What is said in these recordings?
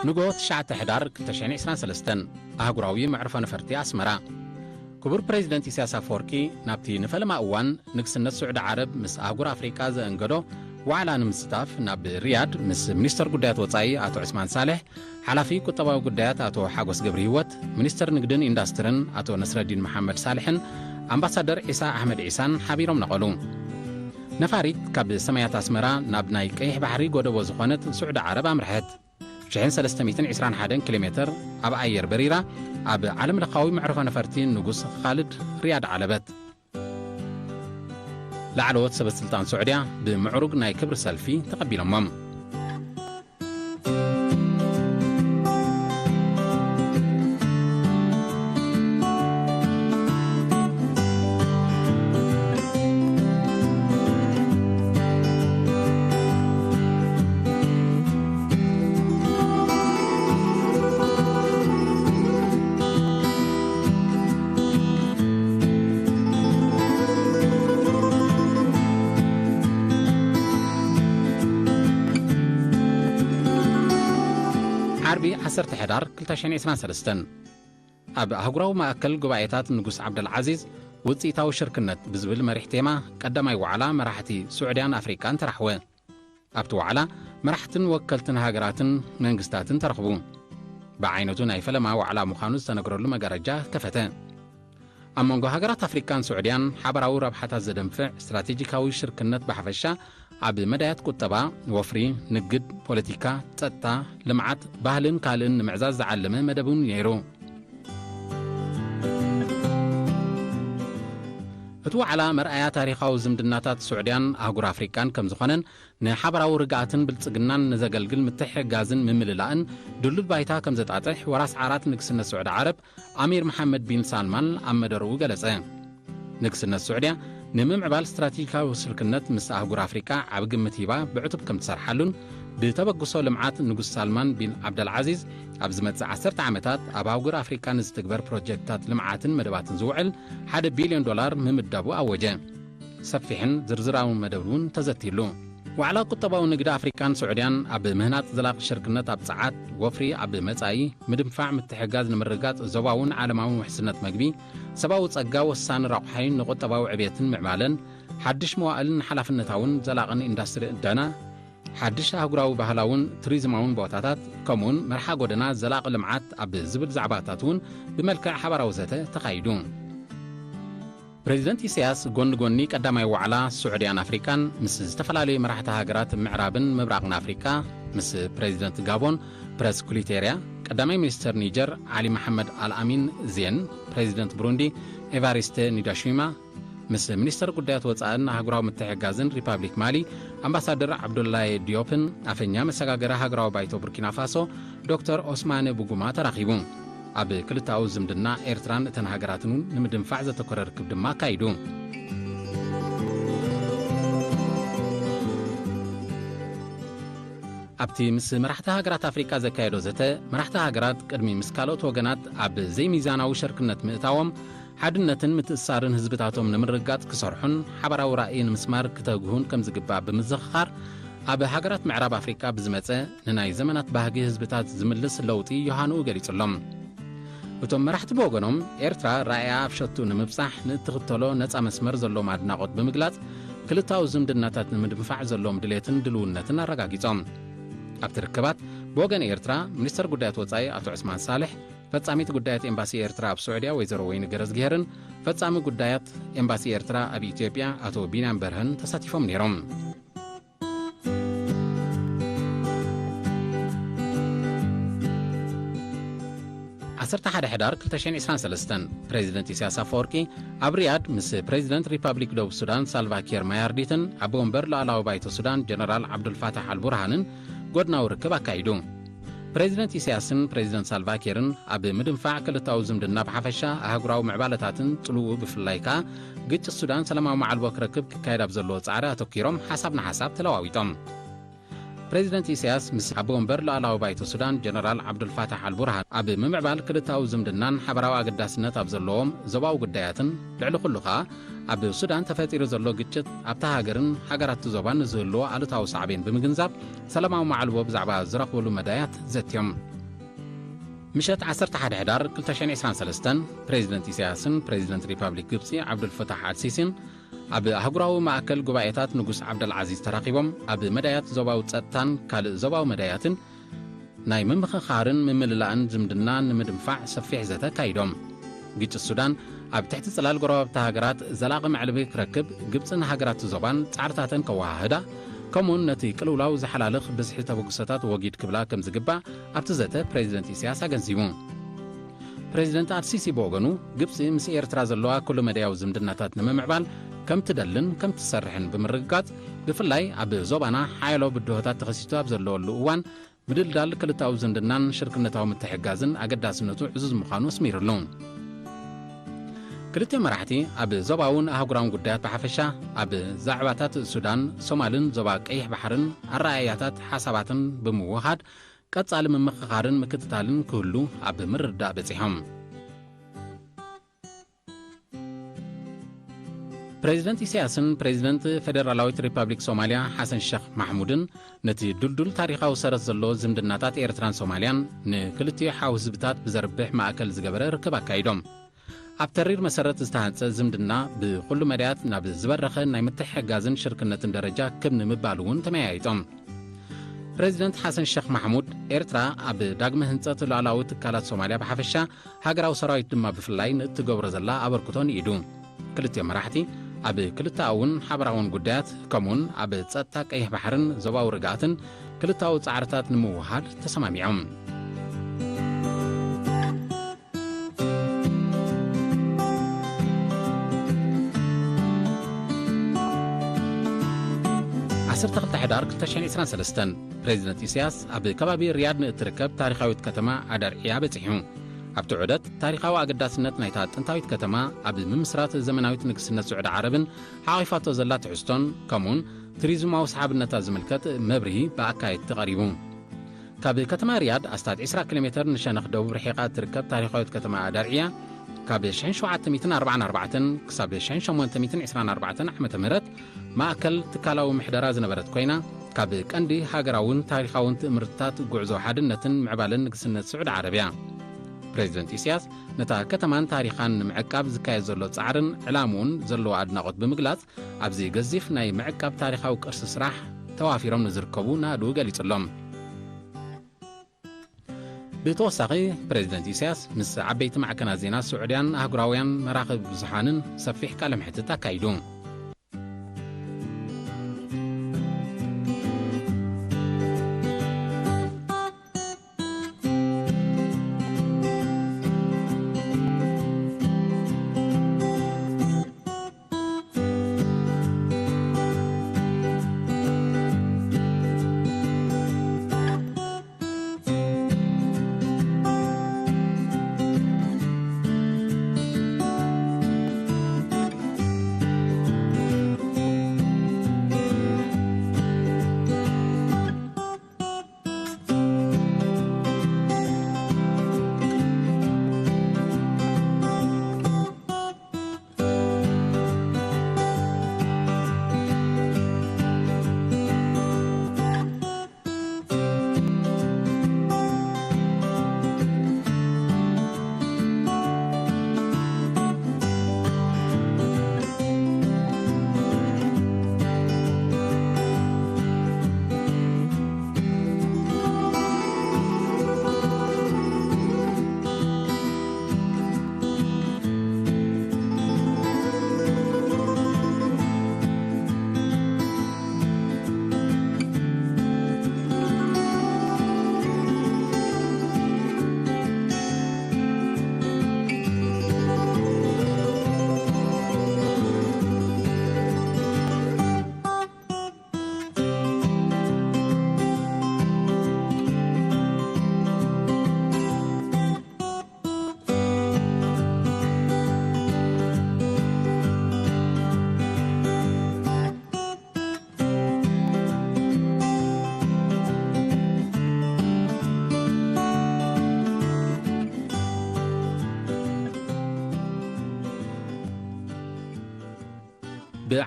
ንጎ ትሽዓተ ሕዳር ክልተ ሽሕን ዕስራን ሰለስተን፣ ኣህጉራዊ መዕርፎ ነፈርቲ ኣስመራ። ክቡር ፕሬዚደንት ኢሳያስ ኣፈወርቂ ናብቲ ንፈለማ እዋን ንግስነት ስዑዲ ዓረብ ምስ ኣህጉር ኣፍሪቃ ዘእንገዶ ዋዕላ ንምስታፍ ናብ ሪያድ ምስ ሚኒስተር ጉዳያት ወጻኢ ኣቶ ዑስማን ሳልሕ፣ ሓላፊ ቁጠባዊ ጉዳያት ኣቶ ሓጎስ ገብረ ህይወት፣ ሚኒስተር ንግድን ኢንዳስትርን ኣቶ ነስረዲን መሓመድ ሳልሕን ኣምባሳደር ዒሳ ኣሕመድ ዒሳን ሓቢሮም ነቐሉ። ነፋሪት ካብ ሰማያት ኣስመራ ናብ ናይ ቀይሕ ባሕሪ ጎደቦ ዝኾነት ስዑዲ ዓረብ ኣምርሐት። ሽሕን ሰለስተ ሚእትን ዕስራን ሓደን ኪሎ ሜተር ኣብ ኣየር በሪራ ኣብ ዓለም ለኻዊ መዕርፎ ነፈርቲ ንጉስ ኻልድ ሪያድ ዓለበት። ላዕለዎት ሰበ ስልጣን ስዑድያ ብምዕሩግ ናይ ክብሪ ሰልፊ ተቐቢሎሞም። ዓርቢ ዓሰርተ ሕዳር ክልተ ሽሕን ዕስራን ሰለስተን፣ ኣብ ኣህጉራዊ ማእከል ጉባኤታት ንጉስ ዓብደልዓዚዝ ውጽኢታዊ ሽርክነት ብዝብል መሪሕ ቴማ ቀዳማይ ዋዕላ መራሕቲ ስዑድያን ኣፍሪቃን ተራሕወ። ኣብቲ ዋዕላ መራሕትን ወከልትን ሃገራትን መንግስታትን ተረኽቡ። ብዓይነቱ ናይ ፈለማ ዋዕላ ምዃኑ ዝተነግረሉ መጋረጃ ከፈተ። ኣብ መንጎ ሃገራት ኣፍሪቃን ስዑድያን ሓበራዊ ረብሓታት ዘደንፍዕ ስትራቴጂካዊ ሽርክነት ብሓፈሻ ኣብ መዳያት ቁጠባ፣ ወፍሪ፣ ንግድ፣ ፖለቲካ፣ ጸጥታ፣ ልምዓት፣ ባህልን ካልእን ንምዕዛዝ ዝዓለመ መደብ እውን ነይሩ። እቲ ዋዕላ መርኣያ ታሪኻዊ ዝምድናታት ስዑድያን ኣህጉር ኣፍሪቃን ከም ዝኾነን ንሓበራዊ ርግኣትን ብልጽግናን ንዘገልግል ምትሕግጋዝን ምምልላእን ድልዱል ባይታ ከም ዘጣጥሕ ወራስ ዓራት ንግስነት ስዑዲ ዓረብ ኣሚር መሓመድ ቢን ሳልማን ኣብ መደርኡ ገለጸ። ንግስነት ስዑድያ ንምምዕባል ስትራቴጂካዊ ሽርክነት ምስ ኣህጉር ኣፍሪቃ ዓቢ ግምት ሂባ ብዕቱብ ከም ትሰርሓሉን ብተበግሶ ልምዓት ንጉስ ሳልማን ቢን ዓብደልዓዚዝ ኣብ ዝመጽእ ዓሰርተ ዓመታት ኣብ ኣህጉር ኣፍሪቃ ንዝትግበር ፕሮጀክትታት ልምዓትን መደባትን ዝውዕል ሓደ ቢልዮን ዶላር ምምዳቡ ኣወጀ። ሰፊሕን ዝርዝራውን መደብ እውን ተዘትይሉ። ዋዕላ ቁጠባዊ ንግዲ ኣፍሪቃን ስዑድያን ኣብ ምህናጽ ዘላቒ ሽርክነት ኣብ ጸዓት፣ ወፍሪ ኣብ መጻኢ፣ ምድንፋዕ ምትሕግጋዝ ንምርግጋጽ ዞባውን ዓለማውን ውሕስነት መግቢ፣ ሰብኣዊ ጸጋ ወሳኒ ረቑሓይን ንቁጠባዊ ዕብየትን ምዕባለን፣ ሓድሽ መዋእልን ሓላፍነታውን ዘላቕን ኢንዳስትሪ ዕደና፣ ሓድሽ ኣህጉራዊ ባህላውን ቱሪዝማውን ቦታታት፣ ከምኡውን መርሓ ጎደና ዘላቒ ልምዓት ኣብ ዝብል ዛዕባታት እውን ብመልክዕ ሓባራዊ ዘተ ተኻይዱ። ፕሬዚደንት ኢሳያስ ጎኒ ጎኒ ቀዳማይ ዋዕላ ስዑድያን ኣፍሪቃን ምስ ዝተፈላለዩ መራሕቲ ሃገራት ምዕራብን ምብራቕን ኣፍሪቃ፣ ምስ ፕሬዚደንት ጋቦን ፕረስ ኩሊቴርያ፣ ቀዳማይ ሚኒስተር ኒጀር ዓሊ መሓመድ ኣልኣሚን ዜን፣ ፕሬዚደንት ብሩንዲ ኤቫሪስተ ኒዳሽዊማ፣ ምስ ሚኒስተር ጉዳያት ወጻእን ኣህጉራዊ ምትሕግጋዝን ሪፓብሊክ ማሊ ኣምባሳደር ዓብዱላይ ዲዮፕን ኣፈኛ መሰጋገሪ ሃገራዊ ባይቶ ቡርኪና ፋሶ ዶክተር ኦስማነ ቡጉማ ተራኺቡ። ኣብ ክልተኣዊ ዝምድና ኤርትራን እተን ሃገራትን እውን ንምድንፋዕ ዘተኮረ ርክብ ድማ ኣካይዱ። ኣብቲ ምስ መራሕቲ ሃገራት ኣፍሪቃ ዘካየዶ ዘተ፣ መራሕቲ ሃገራት ቅድሚ ምስ ካልኦት ወገናት ኣብ ዘይሚዛናዊ ሸርክነት ምእታዎም፣ ሓድነትን ምትእስሳርን ህዝብታቶም ንምርግጋጽ ክሰርሑን ሓባራዊ ራእይ ንምስማር ክተግሁን ከም ዝግባእ ብምዝኽኻር፣ ኣብ ሃገራት ምዕራብ ኣፍሪቃ ብዝመጸ ንናይ ዘመናት ባህጊ ህዝብታት ዝምልስ ለውጢ ዮሃንኡ ገሊጹሎም። እቶም መራሕቲ ብወገኖም፣ ኤርትራ ራእያ ኣብ ሸቱ ንምብጻሕ ንእትኽተሎ ነጻ መስመር ዘለዎም ኣድናቖት ብምግላጽ፣ ክልታዊ ዝምድናታት ንምድንፋዕ ዘለዎም ድሌትን ድልውነትን ኣረጋጊጾም። ኣብቲ ርክባት፣ ብወገን ኤርትራ፣ ሚኒስተር ጉዳያት ወጻኢ ኣቶ ዑስማን ሳልሕ፣ ፈጻሚት ጉዳያት ኤምባሲ ኤርትራ ኣብ ስዑድያ ወይዘሮ ወይኒ ገረዝግሄርን ፈጻሚ ጉዳያት ኤምባሲ ኤርትራ ኣብ ኢትዮጵያ ኣቶ ቢንያም በርሀን ተሳቲፎም ነይሮም። ዓሰርተ ሓደ ሕዳር ክልተ ሽሕን ዕስራን ሰለስተን፣ ፕሬዚደንት ኢሳያስ ኣፈወርቂ ኣብ ሪያድ ምስ ፕሬዚደንት ሪፓብሊክ ደቡብ ሱዳን ሳልቫ ኪር ማያርዲትን ኣቦ ወንበር ሉዓላዊ ባይቶ ሱዳን ጀነራል ዓብዱልፋታሕ ኣልቡርሃንን ጎድናዊ ርክብ ኣካይዱ። ፕሬዚደንት ኢሳያስን ፕሬዚደንት ሳልቫ ኪርን ኣብ ምድንፋዕ ክልታዊ ዝምድና ብሓፈሻ፣ ኣህጉራዊ ምዕባለታትን ጽልውኡ ብፍላይ ከኣ ግጭት ሱዳን ሰላማዊ መዓልቦ ክረክብ ክካየድ ኣብ ዘለዎ ጻዕሪ ኣተኲሮም ሓሳብ ንሓሳብ ተለዋዊጦም። ፕሬዚደንት ኢሳያስ ምስ ኣቦ ወንበር ሉዓላዊ ባይቶ ሱዳን ጀነራል ዓብዱልፋታሕ ኣልቡርሃን ኣብ ምምዕባል ክልታዊ ዝምድናን ሓበራዊ ኣገዳስነት ኣብ ዘለዎም ዞባዊ ጉዳያትን ልዕሊ ኩሉ ከኣ ኣብ ሱዳን ተፈጢሩ ዘሎ ግጭት ኣብታ ሃገርን ሃገራት ዞባን ንዝህልዎ ኣሉታዊ ሳዕቤን ብምግንዛብ ሰላማዊ መዓልቦ ብዛዕባ ዝረኽብሉ መዳያት ዘትዮም። ምሸት ዓሰርተ ሓደ ሕዳር ክልተ ሽሕን ዕስራን ሰለስተን ፕሬዚደንት ኢሳያስን ፕሬዚደንት ሪፐብሊክ ግብፂ ዓብዱልፈታሕ ኣልሲሲን ኣብ ኣህጉራዊ ማእከል ጉባኤታት ንጉስ ዓብደልዓዚዝ ተራኺቦም ኣብ መዳያት ዞባዊ ጸጥታን ካልእ ዞባዊ መዳያትን ናይ ምምኽኻርን ምምልላእን ዝምድና ንምድንፋዕ ሰፊሕ ዘተ ኣካይዶም። ግጭት ሱዳን ኣብ ትሕቲ ጽላል ጎረባብቲ ሃገራት ዘላቒ መዕለቢ ክረክብ ግብጽን ሃገራት ዞባን ጻዕርታተን ከወሃህዳ፣ ከምኡውን ነቲ ቅልውላው ዝሓላልኽ ብዝሒ ተበግሶታት ወጊድ ክብላ ከም ዝግባእ ኣብቲ ዘተ ፕሬዚደንት ኢሳያስ ኣገንዚቡ። ፕሬዚደንት ኣልሲሲ ብወገኑ፣ ግብጺ ምስ ኤርትራ ዘለዋ ኩሉ መዳያዊ ዝምድናታት ንምምዕባል ከም ትደልን ከም ትሰርሕን ብምርግጋጽ፣ ብፍላይ ኣብ ዞባና ሓያሎ ብድሆታት ተኸሲቱ ኣብ ዘለወሉ እዋን፣ ምድልዳል ክልታዊ ዝምድናን ሽርክነታዊ ምትሕግጋዝን ኣገዳስነቱ ዕዙዝ ምዃኑ ኣስሚሩሉ። ክልቲኦም መራሕቲ ኣብ ዞባውን ኣህጉራውን ጉዳያት ብሓፈሻ፣ ኣብ ዛዕባታት ሱዳን፣ ሶማልን ዞባ ቀይሕ ባሕርን ኣረኣእያታት ሓሳባትን ብምውሃድ፣ ቀጻሊ ምምኽኻርን ምክትታልን ክህሉ ኣብ ምርድዳእ በጺሖም። ፕሬዚደንት ኢሳያስን ፕሬዚደንት ፌደራላዊት ሪፐብሊክ ሶማልያ ሓሰን ሸኽ ማሕሙድን ነቲ ድልዱል ታሪኻዊ ሰረት ዘለዎ ዝምድናታት ኤርትራን ሶማልያን ንክልቲኡ ሓው ህዝብታት ብዘርብሕ ማእከል ዝገበረ ርክብ ኣካይዶም። ኣብ ተሪር መሰረት ዝተሃንጸ ዝምድና ብኹሉ መዳያት ናብ ዝበረኸ ናይ ምትሕግጋዝን ሽርክነትን ደረጃ ክብ ንምባል እውን ተመያይጦም። ፕሬዚደንት ሓሰን ሸኽ ማሕሙድ፣ ኤርትራ ኣብ ዳግመ ህንጸት ሉዓላዊ ትካላት ሶማልያ ብሓፈሻ፣ ሃገራዊ ሰራዊት ድማ ብፍላይ ንእትገብሮ ዘላ ኣበርክቶ ንኢዱ። ክልቲኦም መራሕቲ ኣብ ክልተኣውን ሓበራውን ጉዳያት፣ ከምኡውን ኣብ ጸጥታ ቀይሕ ባሕርን ዞባዊ ርግኣትን ክልተኣዊ ጻዕርታት ንምውሃድ ተሰማሚዖም። ዓሰርተ ክልተ ሕዳር ክልተ ሽሕን ዕስራን ሰለስተን ፕሬዚደንት ኢሳያስ ኣብ ከባቢ ሪያድ ንእትርከብ ታሪኻዊት ከተማ ኣዳርዕያ በጺሑ። ኣብቲ ዑደት፣ ታሪኻዊ ኣገዳስነት ናይታ ጥንታዊት ከተማ ኣብ ምምስራት ዘመናዊት ንግስነት ስዑዲ ዓረብን ሓቒፋቶ ዘላ ትሕዝቶን፣ ከምኡውን ቱሪዝማዊ ሰሓብነታ ዝምልከት መብርሂ ብኣካየድቲ ቀሪቡ። ካብ ከተማ ሪያድ ኣስታት ዕስራ ኪሎ ሜተር ንሸነኽ ደቡብ ርሒቓ እትርከብ ታሪኻዊት ከተማ ኣዳርዕያ፣ ካብ ሽሕን ሸውዓተ ሚእትን ኣርባዓን ኣርባዕተን ክሳብ ሽሕን ሸሞንተ ሚእትን ዕስራን ኣርባዕተን ዓመተ ምህረት ማእከል ትካላዊ ምሕደራ ዝነበረት ኮይና፣ ካብ ቀንዲ ሃገራውን ታሪኻውን ትእምርትታት ጉዕዞ ሓድነትን ምዕባለን ንግስነት ስዑዲ ዓረብያ። ፕሬዚደንት ኢሳያስ ነታ ከተማን ታሪኻን ንምዕቃብ ዝካየድ ዘሎ ጻዕርን ዕላምኡን ዘለዎ ኣድናቖት ብምግላጽ፣ ኣብዚ ገዚፍ ናይ ምዕቃብ ታሪኻዊ ቅርሲ ስራሕ ተዋፊሮም ንዝርከቡ ናእድኡ ገሊጹሎም። ብተወሳኺ፣ ፕሬዚደንት ኢሳያስ ምስ ዓበይቲ ማዕከናት ዜና ስዑድያን ኣህጉራውያን መራኽብ ብዙሓንን ሰፊሕ ቃለ ምሕትት ኣካይዱ።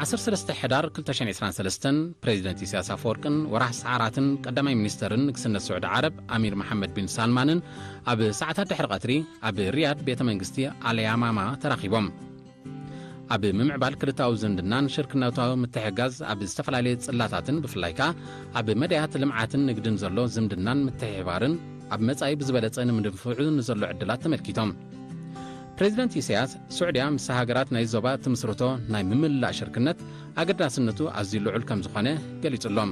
ዓሰርተ ሰለስተ ሕዳር ክልተ ሽሕን ዕስራን ሰለስተን ፕሬዚደንት ኢሳያስ ኣፈወርቅን ወራህ ሰዓራትን ቀዳማይ ሚኒስተርን ንግስነት ስዑዲ ዓረብ ኣሚር መሓመድ ቢን ሳልማንን ኣብ ሰዓታት ድሕሪ ቀትሪ ኣብ ሪያድ ቤተ መንግስቲ ኣልያማማ ተራኺቦም። ኣብ ምምዕባል ክልታዊ ዝምድናን ሽርክነታዊ ምትሕጋዝ ኣብ ዝተፈላለየ ጽላታትን ብፍላይ ከኣ ኣብ መዳያት ልምዓትን ንግድን ዘሎ ዝምድናን ምትሕብባርን ኣብ መጻኢ ብዝበለጸ ንምድንፍዑ ንዘሎ ዕድላት ተመልኪቶም። ፕሬዚደንት ኢሳያስ፣ ስዑድያ ምስ ሃገራት ናይ ዞባ ትምስርቶ ናይ ምምልላእ ሽርክነት ኣገዳስነቱ ኣዝዩ ልዑል ከም ዝኾነ ገሊጹሎም።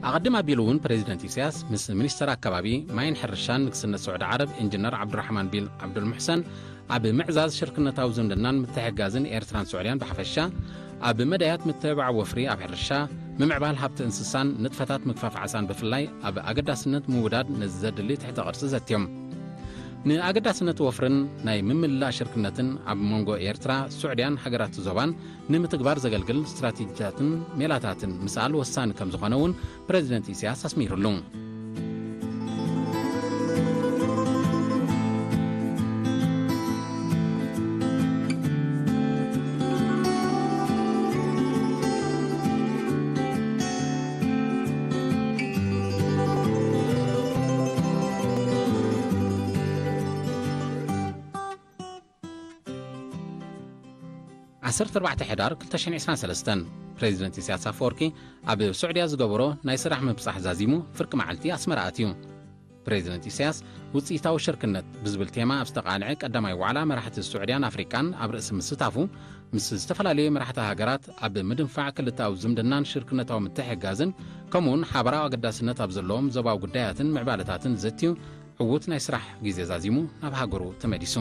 ኣቐድም ኣቢሉ እውን ፕሬዚደንት ኢሳያስ ምስ ሚኒስተር ኣካባቢ ማይን ሕርሻን ንግስነት ስዑዲ ዓረብ ኢንጂነር ዓብዱራሕማን ቢን ዓብዱልሙሕሰን ኣብ ምዕዛዝ ሽርክነታዊ ዝምድናን ምትሕግጋዝን ኤርትራን ስዑድያን ብሓፈሻ፣ ኣብ መዳያት ምትብባዕ ወፍሪ ኣብ ሕርሻ፣ ምምዕባል ሃብቲ እንስሳን ንጥፈታት ምግፋፍ ዓሳን ብፍላይ ኣብ ኣገዳስነት ምውዳድ ነዚ ዘድሊ ትሕተ ቅርጺ ዘትዮም። ንኣገዳስነት ወፍርን ናይ ምምልላእ ሽርክነትን ኣብ መንጎ ኤርትራ፣ ስዑድያን ሃገራት ዞባን ንምትግባር ዘገልግል ስትራቴጂታትን ሜላታትን ምስኣል ወሳኒ ከም ዝኾነ እውን ፕሬዚደንት ኢሳያስ ኣስሚሩሉ። ዓሰርተ ኣርባዕተ ሕዳር ክልተ ሽሕን ዕስራን ሰለስተን፣ ፕሬዚደንት ኢሳያስ ኣፈወርቂ ኣብ ስዑድያ ዝገበሮ ናይ ስራሕ ምብጻሕ ዛዚሙ ፍርቂ መዓልቲ ኣስመራ ኣትዩ። ፕሬዚደንት ኢሳያስ ውጽኢታዊ ሽርክነት ብዝብል ቴማ ኣብ ዝተቓልዐ ቀዳማይ ዋዕላ መራሕቲ ስዑድያን ኣፍሪቃን ኣብ ርእሲ ምስታፉ፣ ምስ ዝተፈላለዩ መራሕቲ ሃገራት ኣብ ምድንፋዕ ክልተኣዊ ዝምድናን ሽርክነታዊ ምትሕግጋዝን፣ ከምኡውን ሓበራዊ ኣገዳስነት ኣብ ዘለዎም ዞባዊ ጉዳያትን ምዕባለታትን ዘትዩ ዕዉት ናይ ስራሕ ግዜ ዛዚሙ ናብ ሃገሩ ተመሊሱ።